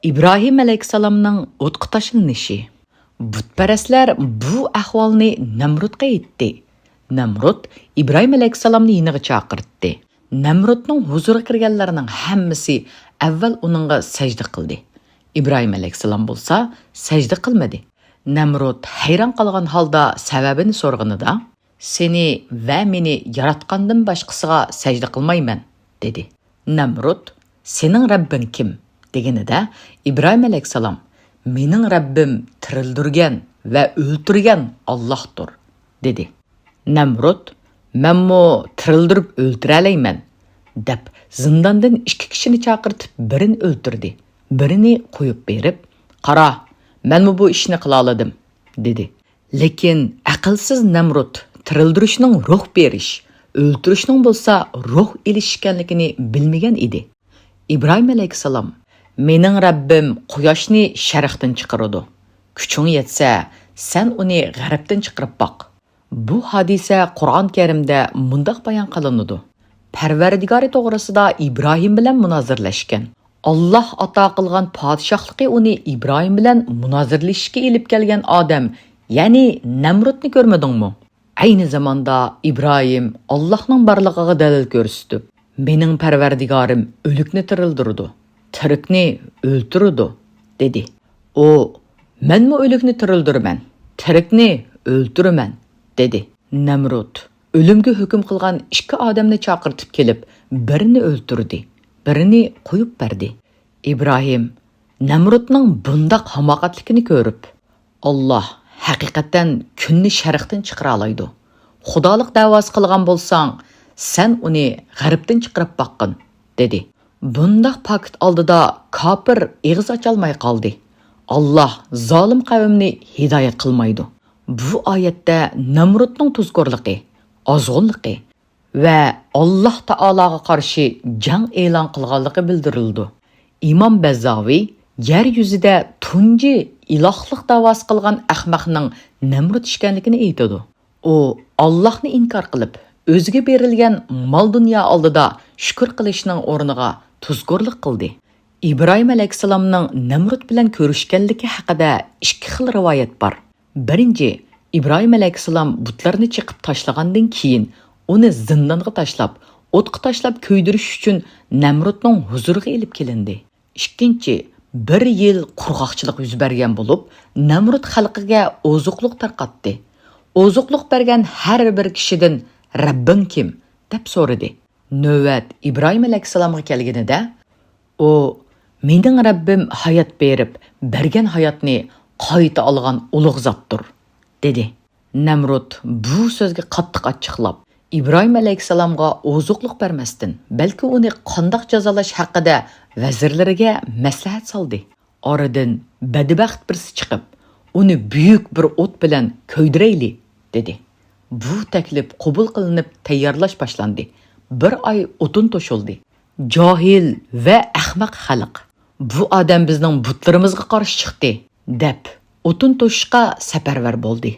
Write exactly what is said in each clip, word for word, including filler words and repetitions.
ئىبراھىم ئەلەيھىسسالامنىڭ ئوتقا تاشلىنىشى. بۇتپەرەسلەر بۇ ئەھۋالنى نەمرۇتقا ئېيتتى. نەمرۇت ئىبراھىم ئەلەيھىسسالامنى يېنىغا چاقىرتتى. نەمرۇتنىڭ ھۇزۇرىغا كىرگەنلەرنىڭ ھەممىسى ئەۋۋەل ئۇنىڭغا سەجدە قىلدى. ئىبراھىم ئەلەيھىسسالام بولسا سەجدە قىلمىدى. نەمرۇت ھەيران قالغان ھالدا سەۋەبىنى سورىغىنىدا، «سېنى ۋە مېنى ياراتقاندىن باشقىسىغا سەجدە قىلمايمەن» دېدى. نەمرۇت، «سېنىڭ رەببىڭ كىم؟» دېگىنىدە، ئىبراھىم ئەلەيھىسسالام، «مېنىڭ رەببىم تىرىلدۈرگەن ۋە ئۆلتۈرگەن ئاللاھتۇر» دېدى. نەمرۇت، «مەنمۇ تىرىلدۈرۈپ ئۆلتۈرەلەيمەن» دەپ، زىنداندىن ئىككى كىشىنى چاقىرتىپ، بىرىنى ئۆلتۈردى، بىرىنى قويۇپ بېرىپ، «قارا، مەنمۇ بۇ ئىشنى قىلالىدىم» دېدى. لېكىن ئەقىلسىز نەمرۇت تىرىلدۈرۈشنىڭ روھ بېرىش، ئۆلتۈرۈشنىڭ بولسا روھ ئېلىش ئىكەنلىكىنى بىلمىگەن ئىدى. ئىبراھىم ئەلەيھىسسالام، «مېنىڭ رەببىم قۇياشنى شەرقتىن چىقىرىدۇ. كۈچۈڭ يەتسە، سەن ئۇنى غەربتىن چىقىرىپ باق.» بۇ ھادىسە قۇرئان كەرىمدە مۇنداق بايان قىلىنىدۇ: پەرۋەردىگارى توغرىسىدا ئىبراھىم بىلەن مۇنازىرىلەشكەن. ئاللاھ ئاتا قىلغان پادىشاھلىقى ئۇنى ئىبراھىم بىلەن مۇنازىرىلىشىشكە ئېلىپ كەلگەن ئادەم، يەنى نەمرۇتنى كۆرمىدىڭمۇ؟ ئەينى زاماندا ئىبراھىم ئاللاھنىڭ بارلىقىغا دەلىل كۆرسىتىپ، «مېنىڭ پەرۋەردىگارىم ئۆلۈكنى تىرىلدۈرىدۇ، تىرىكنى ئۆلتۈرىدۇ» دېدى. ئۇ، «مەنمۇ ئۆلۈكنى تىرىلدۈرىمەن، تىرىكنى ئۆلتۈرىمەن» دېدى. نەمرۇت ئۆلۈمگە ھۆكۈم قىلغان ئىككى ئادەمنى چاقىرتىپ كېلىپ، بىرىنى ئۆلتۈردى، بىرىنى قويۇپ بەردى. ئىبراھىم نەمرۇتنىڭ بۇنداق ھاماقەتلىكىنى كۆرۈپ، «ئاللاھ ھەقىقەتەن كۈننى شەرقتىن چىقىرالايدۇ. خۇدالىق دەۋاسى قىلغان بولساڭ، سەن ئۇنى غەربتىن چىقىرىپ باققىن» دېدى. بۇنداق پاكىت ئالدىدا كاپىر ئېغىز ئاچالماي قالدى. ئاللاھ زالىم قەۋمنى ھىدايەت قىلمايدۇ. بۇ ئايەتتە نەمرۇتنىڭ تۇزكورلۇقى، ئازغۇنلۇقى ۋە ئاللاھ تائالاغا قارشى جەڭ ئېلان قىلغانلىقى بىلدۈرۈلىدۇ. ئىمام بەززاۋى يەر يۈزىدە تۇنجى ئىلاھلىق داۋاسى قىلغان ئەخمەقنىڭ نەمرۇت ئىكەنلىكىنى ئېيتىدۇ. ئۇ ئاللاھنى ئىنكار قىلىپ، ئۆزىگە بېرىلگەن مال-دۇنيا ئالدىدا شۈكۈر قىلىشنىڭ ئورنىغا تۇزكورلۇق قىلدى. ئىبراھىم ئەلەيھىسسالامنىڭ نەمرۇت بىلەن كۆرۈشكەنلىكى ھەققىدە ئىككى خىل رىۋايەت بار. بىرىنچى، ئىبراھىم ئەلەيھىسسالام بۇتلارنى چېقىپ تاشلىغاندىن كېيىن، ئۇنى زىندانغا تاشلاپ، ئوتقا تاشلاپ كۆيدۈرۈش ئۈچۈن نەمرۇتنىڭ ھۇزۇرىغا ئېلىپ كېلىندى. ئىككىنچى، بىر يىل قۇرغاقچىلىق يۈز بەرگەن بولۇپ، نەمرۇت خەلقىگە ئوزۇقلۇق تارقاتتى. ئوزۇقلۇق بەرگەن ھەر بىر كىشىدىن، «رەببىڭ كىم؟» دەپ سورىدى. نۆۋەت ئىبراھىم ئەلەيھىسسالامغا كەلگىنىدە، ئۇ، «مېنىڭ رەببىم ھايات بېرىپ، بەرگەن ھاياتنى قايتا ئالغان ئۇلۇغ زاتتۇر» دېدى. نەمرۇت بۇ سۆزگە قاتتىق ئاچچىقلاپ، ئىبراھىم ئەلەيھىسسالامغا ئوزۇقلۇق بەرمەستىن، بەلكى ئۇنى قانداق جازالاش ھەققىدە ۋەزىرلىرىگە مەسلىھەت سالدى. ئارىدىن بەدبەخت بىرسى چىقىپ، «ئۇنى بۈيۈك بىر ئوت بىلەن كۆيدۈرەيلى» دېدى. بۇ تەكلىپ قوبۇل قىلىنىپ، تەييارلاش باشلاندى. بىر ئاي ئوتۇن توشۇلدى. جاھىل ۋە ئەخمەق خەلق. بۇ ئادەم بىزنىڭ بۇتلىرىمىزغا قارشى چىقتى، دەپ، ئوتۇن توشۇشقا سەپەرۋەر بولدى.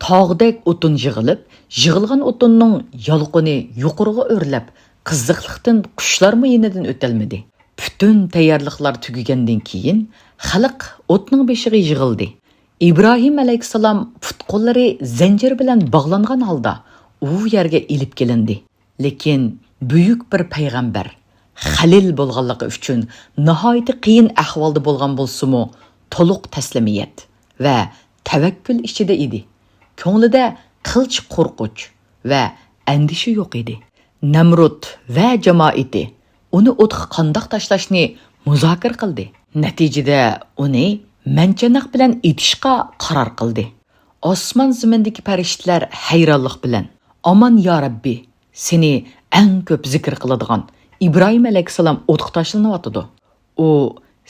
تاغدەك ئوتۇن يىغىلىپ، يىغىلغان ئوتۇننىڭ يالقۇنى يۇقىرىغا ئۆرلەپ، قىزىقلىقتىن قۇشلارمۇ يېنىدىن ئۆتەلمىدى. پۈتۈن تەييارلىقلار تۈگىگەندىن كېيىن، خەلق ئوتنىڭ بېشىغا يىغىلدى. ئىبراھىم ئەلەيھىسسالام پۇت-قوللىرى زەنجىر بىلەن باغلانغان ھالدا ئۇ يەرگە ئېلىپ كېلىندى. لېكىن بۈيۈك بىر پەيغەمبەر، خەلىل بولغانلىقى ئۈچۈن ناھايىتى قىيىن ئەھۋالدا بولغان بولسىمۇ، تولۇق تەسلىمىيەت ۋە تەۋەككۈل ئىچىدە ئىدى. كۆڭلىدە قىلچە قورقۇنچ ۋە ئەندىشە يوق ئىدى. نەمرۇت ۋە جامائىتى ئۇنى ئوتقا قانداق تاشلاشنى مۇزاكىرە قىلدى. نەتىجىدە ئۇنى مەنچەنەق بىلەن ئېتىشقا قارار قىلدى. ئاسمان زېمىندىكى پەرىشتىلەر ھەيرانلىق بىلەن، «ئامان يا رەببى، سېنى ئەڭ كۆپ زىكىر قىلىدىغان ئىبراھىم ئەلەيھىسسالام ئوتقا تاشلىنىۋاتىدۇ. ئۇ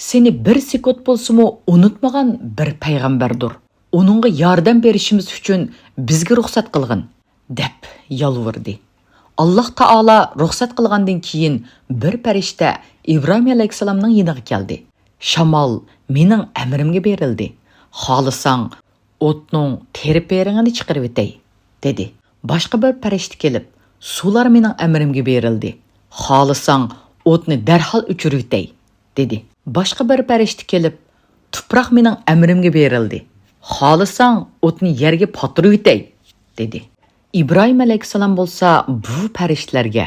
سېنى بىر سېكۇنت بولسىمۇ ئۇنتۇمىغان بىر پەيغەمبەردۇر. ئۇنىڭغا ياردەم بېرىشىمىز ئۈچۈن بىزگە رۇخسەت قىلغىن» دەپ يالۋۇردى. ئاللاھ تائالا رۇخسەت قىلغاندىن كېيىن، بىر پەرىشتە ئىبراھىم ئەلەيھىسسالامنىڭ يېنىغا كەلدى. «شامال مېنىڭ ئەمرىمگە بېرىلدى. خالىساڭ، ئوتنىڭ تېرىپېرىڭىنى چىقىرىۋېتەي» دېدى. باشقا بىر پەرىشتە كېلىپ، «سۇلار مېنىڭ ئەمرىمگە بېرىلدى. خالىساڭ، ئوتنى دەرھال ئۆچۈرۈۋېتەي» دېدى. باشقا بىر پەرىشتە كېلىپ، «تۇپراق مېنىڭ ئەمرىمگە بېرىلدى. خالىساڭ ئوتنى يەرگە پاتۇرۇۋېتەي» دېدى. ئىبراھىم ئەلەيھىسسالام بولسا بۇ پەرىشتىلەرگە،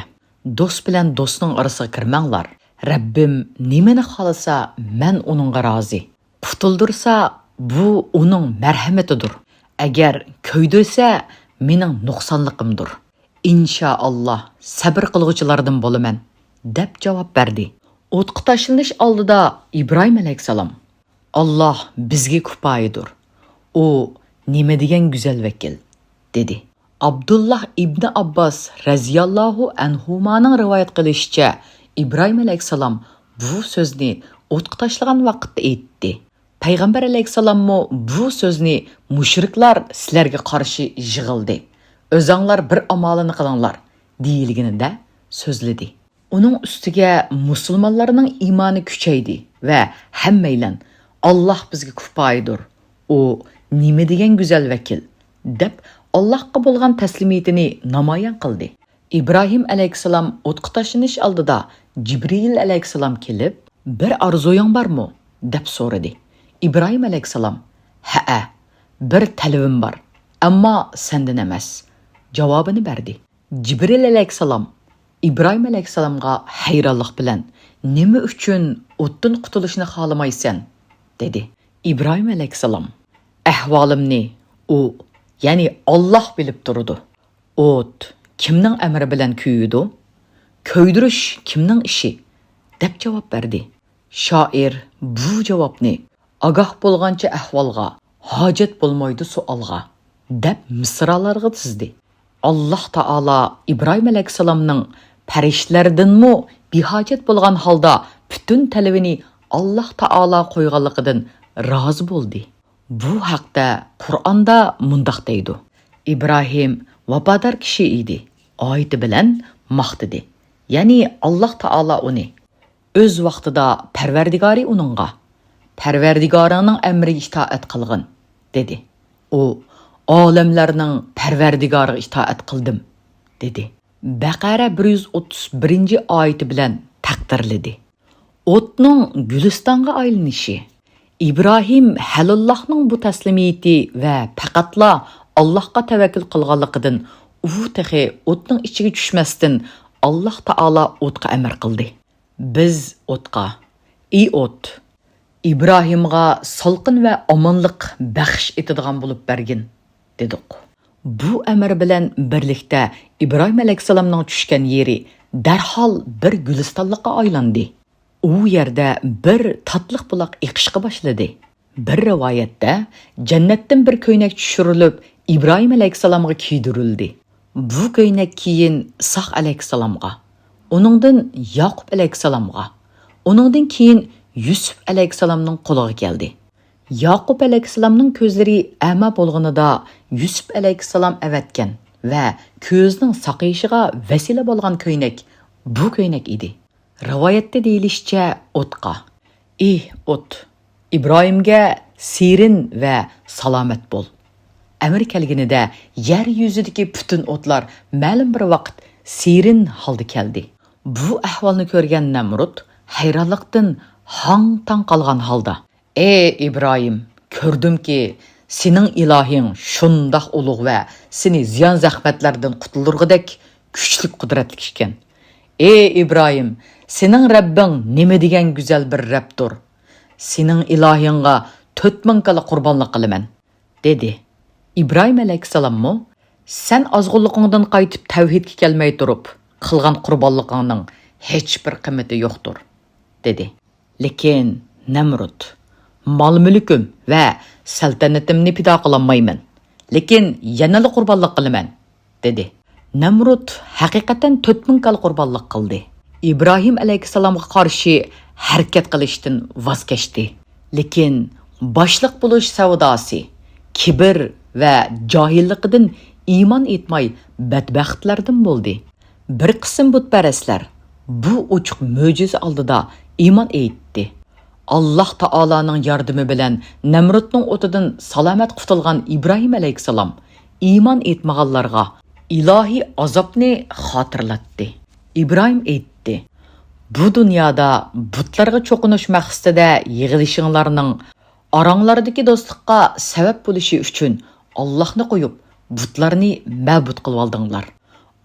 «دوست بىلەن دوستنىڭ ئارىسىغا كىرمەڭلار. رەببىم نېمىنى خالىسا، مەن ئۇنىڭغا رازى. قۇتۇلدۇرسا، بۇ ئۇنىڭ مەرھىمىتىدۇر. ئەگەر كۆيدۈرسە، مېنىڭ نۇقسانلىقىمدۇر. ئىنشائاللا، سەبرى قىلغۇچىلاردىن بولىمەن» دەپ جاۋاب بەردى. ئوتقا تاشلىنىش ئالدىدا ئىبراھىم ئەلەيھىسسالام، «ئاللا بىزگە كۇپايىدۇر. ئۇ نېمە دېگەن گۈزەل ۋەكىل» دېدى. ئابدۇللا ئىبنى ئابباس رەزىياللاھۇ ئەنھۇمانىڭ رىۋايەت قىلىشىچە، ئىبراھىم ئەلەيھىسسالام بۇ سۆزنى ئوتقا تاشلىغان ۋاقىتتا ئېيتتى. پەيغەمبەر ئەلەيھىسسالاممۇ بۇ سۆزنى «مۇشرىكلار سىلەرگە قارشى يىغىلدى، ئۆزەڭلار بىر ئامالىنى قىلىڭلار» دېيىلگىنىدە سۆزلىدى. ئۇنىڭ ئۈستىگە مۇسۇلمانلارنىڭ ئىمانى كۈچەيدى ۋە ھەممەيلەن، «ئاللا بىزگە كۇپايىدۇر، ئۇ نېمە دېگەن گۈزەل ۋەكىل» دەپ، ئاللاھقا بولغان تەسلىمىيىتىنى نامايان قىلدى. ئىبراھىم ئەلەيھىسسالام ئوتقا تاشلىنىش ئالدىدا جىبرىئىل ئەلەيھىسسالام كېلىپ، «بىر ئارزۇيۇڭ بارمۇ؟» دەپ سورىدى. ئىبراھىم ئەلەيھىسسالام، «ھەئە، بىر تەلىپىم بار، ئەمما سەندىن ئەمەس» جاۋابىنى بەردى. جىبرىل ئەلەيھىسسالام ئىبراھىم ئەلەيھىسسالامغا ھەيرانلىق بىلەن، «نېمە ئۈچۈن ئوتتىن قۇتۇلۇشنى خالىمايسەن؟» دېدى. ئىبراھىم ئەلەيھىسسالام، «ئەھۋالىمنى ئۇ، يەنى ئاللا بىلىپ تۇرىدۇ. ئوت كىمنىڭ ئەمرى بىلەن كۆيىدۇ؟ كۆيدۈرۈش كىمنىڭ ئىشى؟» دەپ جاۋاب بەردى. شائىر بۇ جاۋابنى «ئاگاھ بولغانچە ئەھۋالغا، ھاجەت بولمايدۇ سوئالغا» دەپ مىسرالارغا تىزدى. ئاللا تائالا ئىبراھىم ئەلەيھىسسالامنىڭ پەرىشتىلەردىنمۇ بىھاجەت بولغان ھالدا پۈتۈن تەلىپىنى ئاللا تائالا قويغانلىقىدىن رازى بولدى. بۇ ھەقتە قۇرئاندا مۇنداق دەيدۇ: «ئىبراھىم ۋاپادار كىشى ئىدى» ئايىتى بىلەن ماختىدى. يەنى ئاللا تائالا ئۇنى، ئۆز ۋاقتىدا پەرۋەردىگارى ئۇنىڭغا، «پەرۋەردىگارىڭنىڭ ئەمرىگە ئىتائەت قىلغىن» دېدى. ئۇ، «ئالەملەرنىڭ پەرۋەردىگارىغا ئىتائەت قىلدىم» دېدى. بەقەرە بىر يۈز ئوتتۇز بىرىنچى ئايىتى بىلەن تەقدىرلىدى. ئوتنىڭ گۈلىستانغا ئايلىنىشى. ئىبراھىم ھەلىللاھنىڭ بۇ تەسلىمىيىتى ۋە پەقەتلا ئاللاھقا تەۋەككۈل قىلغانلىقىدىن ئۇ تېخى ئوتنىڭ ئىچىگە چۈشمەستىن، ئاللاھ تائالا ئوتقا ئەمر قىلدى. بىز ئوتقا، ئى ئوت، ئىبراھىمغا سالقىن ۋە ئامانلىق بەخش ئېتىدىغان بولۇپ بەرگىن، دېدۇق. بۇ ئەمر بىلەن بىرلىكتە ئىبراھىم ئەلەيھىسسالامنىڭ چۈشكەن يېرى دەرھال بىر گۈلىستانلىققا ئايلاندى. ئۇ يەردە بىر تاتلىق بۇلاق ئېقىشقا باشلىدى. بىر رىۋايەتتە، جەننەتتىن بىر كۆينەك چۈشۈرۈلۈپ، ئىبراھىم ئەلەيھىسسالامغا كىيدۈرۈلدى. بۇ كۆينەك كېيىن ئىسھاق ئەلەيھىسسالامغا، ئۇنىڭدىن ياقۇپ ئەلەيھىسسالامغا، ئۇنىڭدىن كېيىن يۈسۈپ ئەلەيھىسسالامنىڭ قولىغا كەلدى. ياقۇپ ئەلەيھىسسالامنىڭ كۆزلىرى ئەما بولغىنىدا، يۈسۈپ ئەلەيھىسسالام ئەۋەتكەن ۋە كۆزىنىڭ ساقىيىشىغا ۋەسىلە بولغان كۆينەك بۇ كۆينەك ئىدى. رىۋايەتتە دېيىلىشىچە، ئوتقا، ئى ئوت، ئىبراھىمگە سېرىن ۋە سالامەت بول. ئەمرى كەلگىنىدە يەر يۈزىدىكى پۈتۈن ئوتلار مەلۇم بىر ۋاقىت سېرىن ھالدا كەلدى. بۇ ئەھۋالنى كۆرگەن نەمرۇت ھەيرانلىقتىن ھاڭ-تاڭ قالغان ھالدا، ئەي ئىبراھىم، كۆردۈمكى، سېنىڭ ئىلاھىڭ شۇنداق ئۇلۇغ ۋە سېنى زىيان-زەخمەتلەردىن قۇتۇلدۇرغۇدەك كۈچلۈك، قۇدرەتلىك ئىكەن. ئەي ئىبراھىم، سېنىڭ رەببىڭ نېمە دېگەن گۈزەل بىر رەبتۇر! سېنىڭ ئىلاھىڭغا تۆت مىڭ كالا قۇربانلىق قىلىمەن، دېدى. ئىبراھىم ئەلەيھىسسالاممۇ، سەن ئازغۇنلۇقۇڭدىن قايتىپ تەۋھىدكە كەلمەي تۇرۇپ قىلغان قۇربانلىقىڭنىڭ ھېچبىر قىممىتى يوقتۇر، دېدى. لېكىن نەمرۇت، مال-مۈلكۈم ۋە سەلتەنىتىمنى پىدا قىلالمايمەن، لېكىن يەنىلا قۇربانلىق قىلىمەن، دېدى. نەمرۇت ھەقىقەتەن تۆت مىڭ كالا قۇربانلىق قىلدى. ئىبراھىم ئەلەيھىسسالامغا قارشى ھەرىكەت قىلىشتىن ۋاز كەچتى. لېكىن باشلىق بولۇش سەۋداسى، كىبىر ۋە جاھىللىقىدىن ئىمان ئېيتماي بەدبەختلەردىن بولدى. بىر قىسىم بۇتپەرەسلەر بۇ ئوچۇق مۆجىزە ئالدىدا ئىمان ئېيتتى. ئاللاھ تائالانىڭ ياردىمى بىلەن نەمرۇتنىڭ ئوتىدىن سالامەت قۇتۇلغان ئىبراھىم ئەلەيھىسسالام ئىمان ئېيتمىغانلارغا ئىلاھىي ئازابنى خاتىرىلەتتى. ئىبراھىم ئېيتتى: بۇ دۇنيادا بۇتلارغا چوقۇنۇش مەقسىتىدە يىغىلىشىڭلارنىڭ ئاراڭلاردىكى دوستلۇققا سەۋەب بولۇشى ئۈچۈن ئاللاھنى قويۇپ، بۇتلارنى مەبۇت قىلىۋالدىڭلار.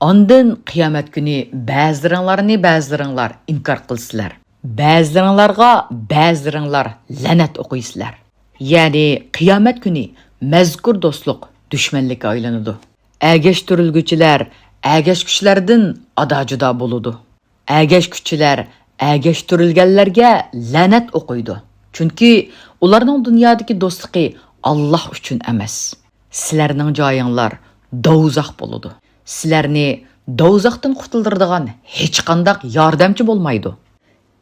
ئاندىن قىيامەت كۈنى بەزىلىرىڭلارنى بەزىلىرىڭلار ئىنكار قىلىسىلەر. بەزىلىرىڭلارغا بەزىلىرىڭلار لەنەت ئوقۇيسىلەر. يەنى قىيامەت كۈنى مەزكۇر دوستلۇق دۈشمەنلىككە ئايلىنىدۇ. ئەگەشتۈرۈلگۈچىلەر ئەگەشكۈچىلەردىن ئادا-جۇدا بولىدۇ. ئەگەشكۈچىلەر ئەگەشتۈرۈلگەنلەرگە لەنەت ئوقۇيدۇ. چۈنكى ئۇلارنىڭ دۇنيادىكى دوستلۇقى ئاللاھ ئۈچۈن ئەمەس. سىلەرنىڭ جايىڭلار دوزاخ بولىدۇ. سىلەرنى دوزاختىن قۇتۇلدۇرىدىغان ھېچقانداق ياردەمچى بولمايدۇ.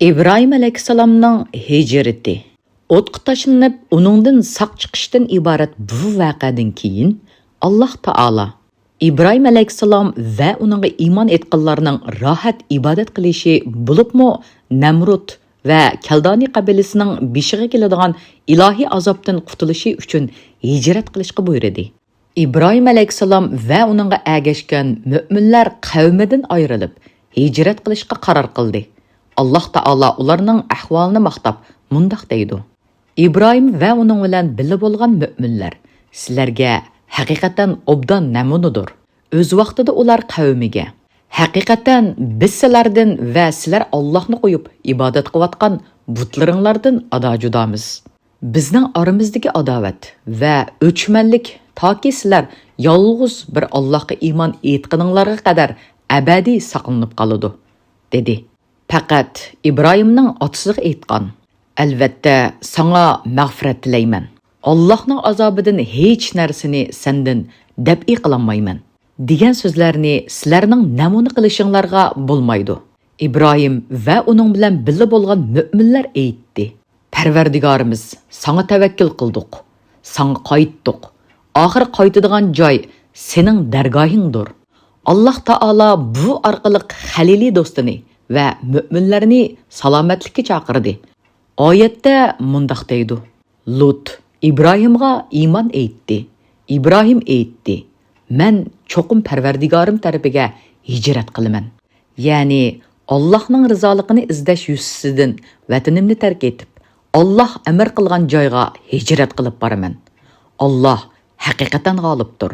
ئىبراھىم ئەلەيھىسسالامنىڭ ھىجرىتى. ئوتقا تاشلىنىپ، ئۇنىڭدىن ساق چىقىشتىن ئىبارەت بۇ ۋەقەدىن كېيىن، ئاللاھ تائالا ئىبراھىم ئەلەيھىسسالام ۋە ئۇنىڭغا ئىمان ئېيتقانلارنىڭ راھەت ئىبادەت قىلىشى، بولۇپمۇ نەمرۇت ۋە كەلدانى قەبىلىسىنىڭ بېشىغا كېلىدىغان ئىلاھىي ئازابتىن قۇتۇلۇشى ئۈچۈن ھىجرەت قىلىشقا بۇيرۇدى. ئىبراھىم ئەلەيھىسسالام ۋە ئۇنىڭغا ئەگەشكەن مۆمىنلەر قەۋمىدىن ئايرىلىپ، ھىجرەت قىلىشقا قارار قىلدى. ئاللاھ تائالا ئۇلارنىڭ ئەھۋالىنى ماختاپ مۇنداق دەيدۇ: ئىبراھىم ۋە ئۇنىڭ بىلەن بىللە بولغان مۆمىنلەر سىلەرگە ھەقىقەتەن ئوبدان نەمۇنىدۇر. ئۆز ۋاقتىدا ئۇلار قەۋمىگە: ھەقىقەتەن بىز سىلەردىن ۋە سىلەر ئاللاھنى قويۇپ ئىبادەت قىلىۋاتقان بۇتلىرىڭلاردىن ئادا-جۇدامىز. بىزنىڭ ئارىمىزدىكى ئاداۋەت ۋە ئۆچمەنلىك تاكى سىلەر يالغۇز بىر ئاللاھقا ئىمان ئېيتقىنىڭلارغا قەدەر ئەبەدىي ساقلىنىپ قالىدۇ، دېدى. پەقەت ئىبراھىمنىڭ ئاتىسىغا ئېيتقان: ئەلۋەتتە، ساڭا مەغپىرەت تىلەيمەن. ئاللاھنىڭ ئازابىدىن ھېچ نەرسىنى سەندىن دەپئى قىلالمايمەن، دېگەن سۆزلەرنى سىلەرنىڭ نەمۇنە قىلىشىڭلارغا بولمايدۇ. ئىبراھىم ۋە ئۇنىڭ بىلەن بىللە بولغان مۆمىنلەر ئېيتتى: پەرۋەردىگارىمىز، ساڭا تەۋەككۈل قىلدۇق، ساڭا قايتتۇق. ئاخىر قايتىدىغان جاي سېنىڭ دەرگاھىڭدۇر. ئاللاھ تائالا بۇ ئارقىلىق خەلىلى دوستىنى ۋە مۆمىنلەرنى سالامەتلىككە چاقىردى. ئايەتتە مۇنداق دەيدۇ: لۇت ئىبراھىمغا ئىمان ئېيتتى. ئىبراھىم ئېيتتى: مەن چوقۇم پەرۋەردىگارىم تەرىپىگە ھىجرەت قىلىمەن. يەنى ئاللاھنىڭ رىزالىقىنى ئىزدەش يۈزىسىدىن ۋەتىنىمنى تەرك ئېتىپ، ئاللاھ ئەمىر قىلغان جايغا ھىجرەت قىلىپ بارىمەن. ئاللاھ ھەقىقەتەن غالىبتۇر،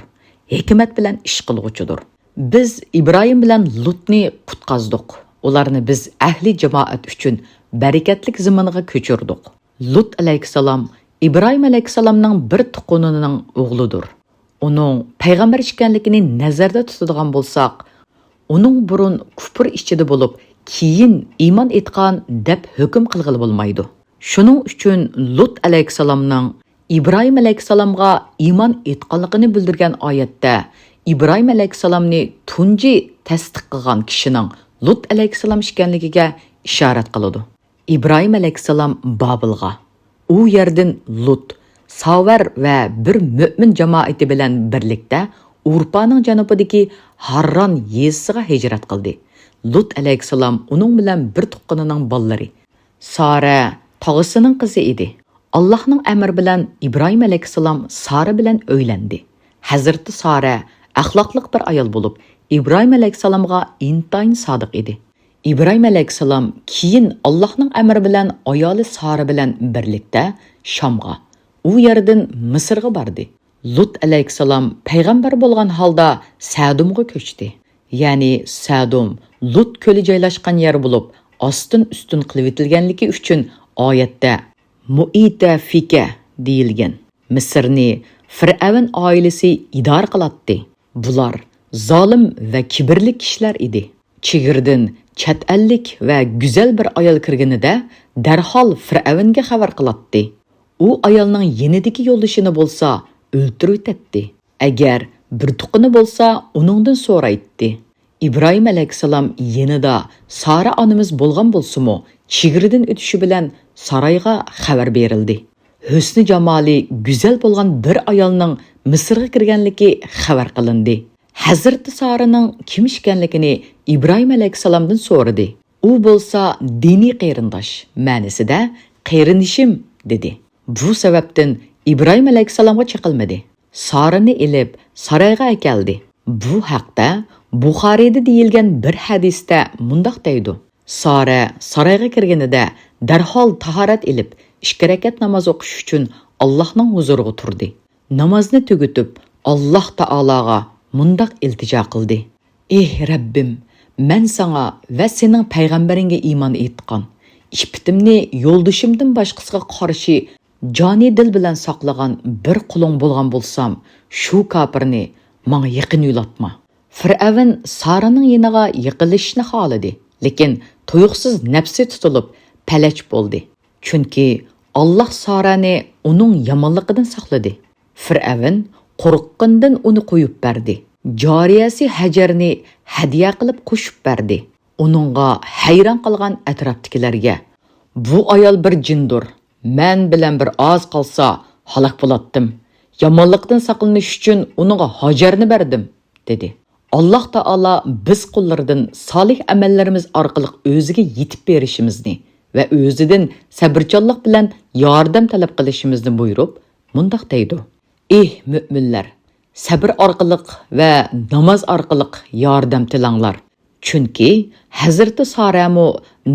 ھېكمەت بىلەن ئىش قىلغۇچىدۇر. بىز ئىبراھىم بىلەن لۇتنى قۇتقازدۇق. ئۇلارنى بىز ئەھلى جامائەت ئۈچۈن بەرىكەتلىك زېمىنغا كۆچۈردۇق. لۇت ئەلەيھىسسالام ئىبراھىم ئەلەيھىسسالامنىڭ بىر تۇغقىنىنىڭ ئوغلىدۇر. ئۇنىڭ پەيغەمبەر ئىكەنلىكىنى نەزەردە تۇتىدىغان بولساق، ئۇنىڭ بۇرۇن كۇپۇر ئىچىدە بولۇپ، كېيىن ئىمان ئېيتقان دەپ ھۆكۈم قىلغىلى بولمايدۇ. شۇنىڭ ئۈچۈن لۇت ئەلەيھىسسالامنىڭ ئىبراھىم ئەلەيھىسسالامغا ئىمان ئېيتقانلىقىنى بىلدۈرگەن ئايەتتە ئىبراھىم ئەلەيھىسسالامنى تۇنجى تەستىق قىلغان كىشىنىڭ لۇت ئەلەيھىسسالام ئىكەنلىكىگە ئىشارەت قىلىدۇ. ئىبراھىم ئەلەيھىسسالام بابىلغا، ئۇ يەردىن لۇت، ساۋەر ۋە بىر مۆمىن جامائىتى بىلەن بىرلىكتە ئۇرپانىڭ جەنۇبىدىكى ھارران يېزىسىغا ھىجرەت قىلدى. لۇت ئەلەيھىسسالام ئۇنىڭ بىلەن بىر تۇغقىنىنىڭ بالىلىرى. سارە تاغىسىنىڭ قىزى ئىدى. ئاللاھنىڭ ئەمرى بىلەن ئىبراھىم ئەلەيھىسسالام سارە بىلەن ئۆيلەندى. ھەزرىتى سارە ئەخلاقلىق بىر ئايال بولۇپ، ئىبراھىم ئەلەيھىسسالامغا ئىنتايىن سادىق ئىدى. ئىبراھىم ئەلەيھىسسالام كېيىن ئاللاھنىڭ ئەمرى بىلەن ئايالى سارە بىلەن بىرلىكتە شامغا، ئۇ يەردىن مىسىرغا باردى. لۇت ئەلەيھىسسالام پەيغەمبەر بولغان ھالدا سەدۇمغا كۆچتى. يەنى سەدۇم لۇت كۆلى جايلاشقان يەر بولۇپ، ئاستىن ئۈستۈن قىلىۋېتىلگەنلىكى ئۈچۈن ئايەتتە مۇئتەفىكە دېيىلگەن. مىسىرنى فىرئەۋن ئائىلىسى ئىدارە قىلاتتى. بۇلار زالىم ۋە كىبىرلىك كىشىلەر ئىدى. چېگرىدىن چەت ئەللىك ۋە گۈزەل بىر ئايال كىرگىنىدە، دەرھال فىرئەۋنگە خەۋەر قىلاتتى. ئۇ ئايالنىڭ يېنىدىكى يولدىشىنى بولسا ئۆلتۈرۈۋېتەتتى. ئەگەر بىر تۇغقىنى بولسا، ئۇنىڭدىن سورايتتى. ئىبراھىم ئەلەيھىسسالام يېنىدا سارا ئانىمىز بولغان بولسىمۇ، چېگرىدىن ئۆتۈشى بىلەن سارايغا خەۋەر بېرىلدى. ھۆسنى جامالى گۈزەل بولغان بىر ئايالنىڭ مىسىرغا كىرگەنلىكى خەۋەر قىلىندى. ھەزرىتى سارىنىڭ كىم ئىكەنلىكىنى ئىبراھىم ئەلەيھىسسالامدىن سورىدى. ئۇ بولسا دىنىي قېرىنداش مەنىسىدە «قېرىندىشىم» دېدى. بۇ سەۋەبتىن ئىبراھىم ئەلەيھىسسالامغا چېقىلمىدى. سارىنى ئېلىپ سارايغا ئەكەلدى. بۇ ھەقتە بۇخارىيدا دېيىلگەن بىر ھەدىستە مۇنداق دەيدۇ: سارە سارايغا كىرگىنىدە دەرھال تاھارەت ئېلىپ، ئىككى رەكەت ناماز ئوقۇش ئۈچۈن ئاللاھنىڭ ھۇزۇرىغا تۇردى. نامازنى تۈگىتىپ، ئاللاھ تائالاغا مۇنداق ئىلتىجا قىلدى: ئېھ رەببىم، مەن ساڭا ۋە سېنىڭ پەيغەمبىرىڭگە ئىمان ئېيتقان، ئىپپىتىمنى يولدىشىمدىن باشقىسىغا قارشى جانى دىل بىلەن ساقلىغان بىر قۇلۇڭ بولغان بولسام، شۇ كاپىرنى ماڭا يېقىن يولاتما. فىرئەۋن سارىنىڭ يېنىغا يېقىنلىشىشنى خالىدى، لېكىن تۇيۇقسىز نەپسى تۇتۇلۇپ پەلەچ بولدى. چۈنكى ئاللاھ سارەنى ئۇنىڭ يامانلىقىدىن ساقلىدى. فىرئەۋن قورققىنىدىن ئۇنى قويۇپ بەردى. جارىيەسى ھەجەرنى ھەدىيە قىلىپ قوشۇپ بەردى. ئۇنىڭغا ھەيران قالغان ئەتراپتىكىلەرگە: بۇ ئايال بىر جىندۇر، مەن بىلەن بىر ئاز قالسا ھالاك بولاتتىم. يامانلىقتىن ساقلىنىش ئۈچۈن ئۇنىڭغا ھاجەرنى بەردىم، دېدى. ئاللاھ تائالا بىز قۇللىرىدىن سالىھ ئەمەللىرىمىز ئارقىلىق ئۆزىگە يېتىپ بېرىشىمىزنى ۋە ئۆزىدىن سەبرچانلىق بىلەن ياردەم تەلەپ قىلىشىمىزنى بۇيرۇپ، مۇنداق دەيدۇ: ئېھ مۆمىنلەر! سەبر ئارقىلىق ۋە ناماز ئارقىلىق ياردەم تىلەڭلار. چۈنكى ھەزرىتى سارەمۇ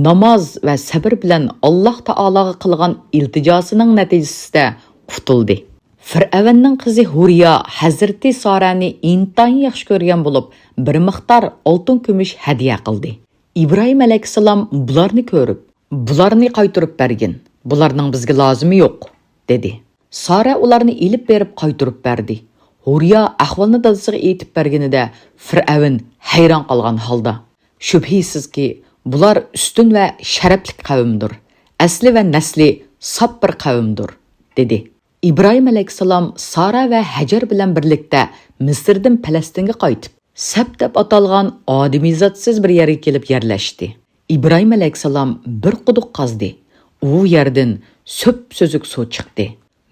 ناماز ۋە سەبر بىلەن ئاللاھ تائالاغا قىلغان ئىلتىجاسىنىڭ نەتىجىسىدە قۇتۇلدى. فىرئەۋننىڭ قىزى ھۇرىيا ھەزرىتى سارەنى ئىنتايىن ياخشى كۆرگەن بولۇپ، بىر مىقدار ئالتۇن كۈمۈش ھەدىيە قىلدى. ئىبراھىم ئەلەيھىسسالام بۇلارنى كۆرۈپ، بۇلارنى قايتۇرۇپ بەرگىن، بۇلارنىڭ بىزگە لازىمى يوق، دېدى. سارە ئۇلارنى ئېلىپ بېرىپ قايتۇرۇپ بەردى. ھۇرىيا ئەھۋالنى دادىسىغا ئېيتىپ بەرگىنىدە، فىرئەۋن ھەيران قالغان ھالدا: شۈبھىسىزكى، بۇلار ئۈستۈن ۋە شەرەپلىك قەۋمدۇر. ئەسلى ۋە نەسلى ساپ بىر قەۋمدۇر، دېدى. ئىبراھىم ئەلەيھىسسالام سارا ۋە ھەجەر بىلەن بىرلىكتە مىسىردىن پەلەستىنگە قايتىپ، سەپ دەپ ئاتالغان ئادىمىزاتسىز بىر يەرگە كېلىپ يەرلەشتى. ئىبراھىم ئەلەيھىسسالام بىر قۇدۇق قازدى. ئۇ يەردىن سۈپسۈزۈك سۇ چىقتى.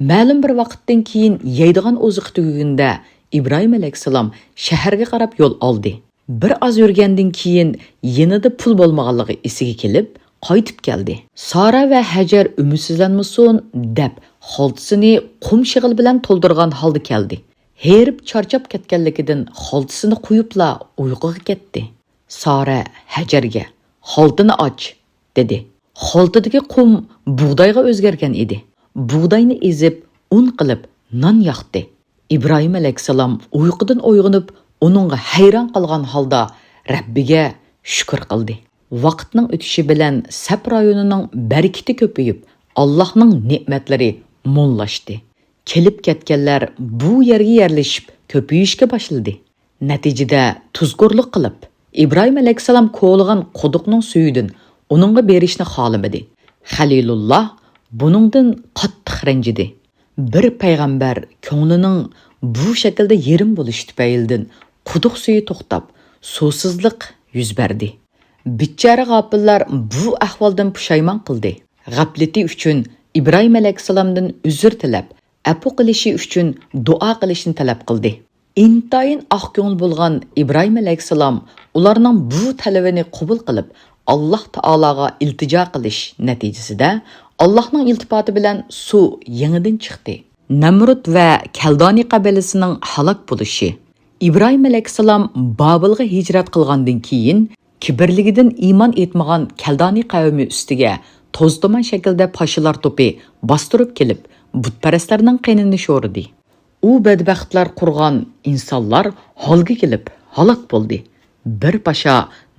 مەلۇم بىر ۋاقىتتىن كېيىن يەيدىغان ئوزۇقى تۈگىگىنىدە، ئىبراھىم ئەلەيھىسسالام شەھەرگە قاراپ يول ئالدى. بىر ئاز يۈرگەندىن كېيىن يېنىدا پۇل بولمىغانلىقى ئېسىگە كېلىپ، قايتىپ كەلدى. سارا ۋە ھەجەر ئۈمىدسىزلەنمىسۇن دەپ، خالتىسىنى قۇم شېغىل بىلەن تولدۇرغان ھالدا كەلدى. ھېرىپ چارچاپ كەتكەنلىكىدىن خالتىسىنى قويۇپلا ئۇيقۇغا كەتتى. سارە ھەجەرگە: خالتىنى ئاچ، دېدى. خالتىدىكى قۇم بۇغدايغا ئۆزگەرگەن ئىدى. بۇغداينى ئېزىپ، ئۇن قىلىپ، نان ياقتى. ئىبراھىم ئەلەيھىسسالام ئۇيقۇدىن ئويغىنىپ، ئۇنىڭغا ھەيران قالغان ھالدا رەببىگە شۈكۈر قىلدى. ۋاقىتنىڭ ئۆتۈشى بىلەن سەپ رايونىنىڭ بەرىكىتى كۆپىيىپ، ئاللاھنىڭ نېمەتلىرى موللاشتى. كېلىپ كەتكەنلەر بۇ يەرگە يەرلىشىپ كۆپىيىشكە باشلىدى. نەتىجىدە تۇزكورلۇق قىلىپ، ئىبراھىم ئەلەيھىسسالام كولىغان قۇدۇقنىڭ سۈيىدىن ئۇنىڭغا بېرىشنى خالىمىدى. خەلىلۇللا بۇنىڭدىن قاتتىق رەنجىدى. بىر پەيغەمبەر كۆڭلىنىڭ بۇ شەكىلدە يېرىم بولۇشى تۈپەيلىدىن قۇدۇق سۈيى توختاپ، سۇسىزلىق يۈز بەردى. بىچارە غاپىللار بۇ ئەھۋالدىن پۇشايمان قىلدى. غەپلىتى ئۈچۈن ئىبراھىم ئەلەيھىسسالامدىن ئۆزۈر تىلەپ، ئەپۇ قىلىشى ئۈچۈن دۇئا قىلىشنى تەلەپ قىلدى. ئىنتايىن ئاق كۆڭۈل بولغان ئىبراھىم ئەلەيھىسسالام ئۇلارنىڭ بۇ تەلىپىنى قوبۇل قىلىپ، ئاللاھ تائالاغا ئىلتىجا قىلىش نەتىجىسىدە، ئاللاھنىڭ ئىلتىپاتى بىلەن سۇ يېڭىدىن چىقتى. نەمرۇت ۋە كەلدانى قەبىلىسىنىڭ ھالاك بولۇشى. ئىبراھىم ئەلەيھىسسالام بابىلغا ھىجرەت قىلغاندىن كېيىن، كىبىرلىكىدىن ئىمان ئېيتمىغان كەلدانى قەۋمى ئۈستىگە توز-تۇمان شەكىلدە پاشىلار توپى باستۇرۇپ كېلىپ، بۇتپەرەسلەرنىڭ قېنىنى شورىدى. ئۇ بەدبەختلەر قۇرغان ئىنسانلار ھالگا كېلىپ ھالاك بولدى. بىر پاشا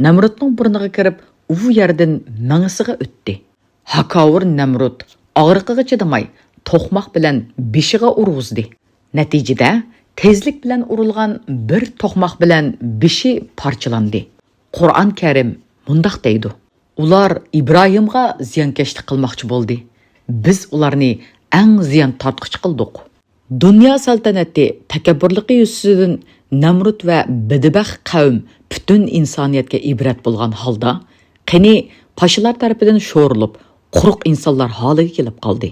نەمرۇتنىڭ بۇرنىغا كىرىپ، ئۇ يەردىن مېڭىسىغا ئۆتتى. ھاكاۋۇر نەمرۇت ئاغرىقىغا چىدىماي، توقماق بىلەن بېشىغا ئۇرغۇزدى. نەتىجىدە، تېزلىك بىلەن ئۇرۇلغان بىر توقماق بىلەن بېشى پارچىلاندى. قۇرئان كەرىم مۇنداق دەيدۇ: ئۇلار ئىبراھىمغا زىيانكەشلىك قىلماقچى بولدى. بىز ئۇلارنى ئەڭ زىيان تارتقۇچى قىلدۇق. دۇنيا سەلتەنىتى، تەكەببۇرلۇقى يۈزىسىدىن نەمرۇت ۋە بەدبەخت قەۋم پۈتۈن ئىنسانىيەتكە ئىبرەت بولغان ھالدا، قېنى، پاشىلار تەرىپىدىن شورىلىپ، قۇرۇق ئىنسانلار ھالىگە كېلىپ قالدى.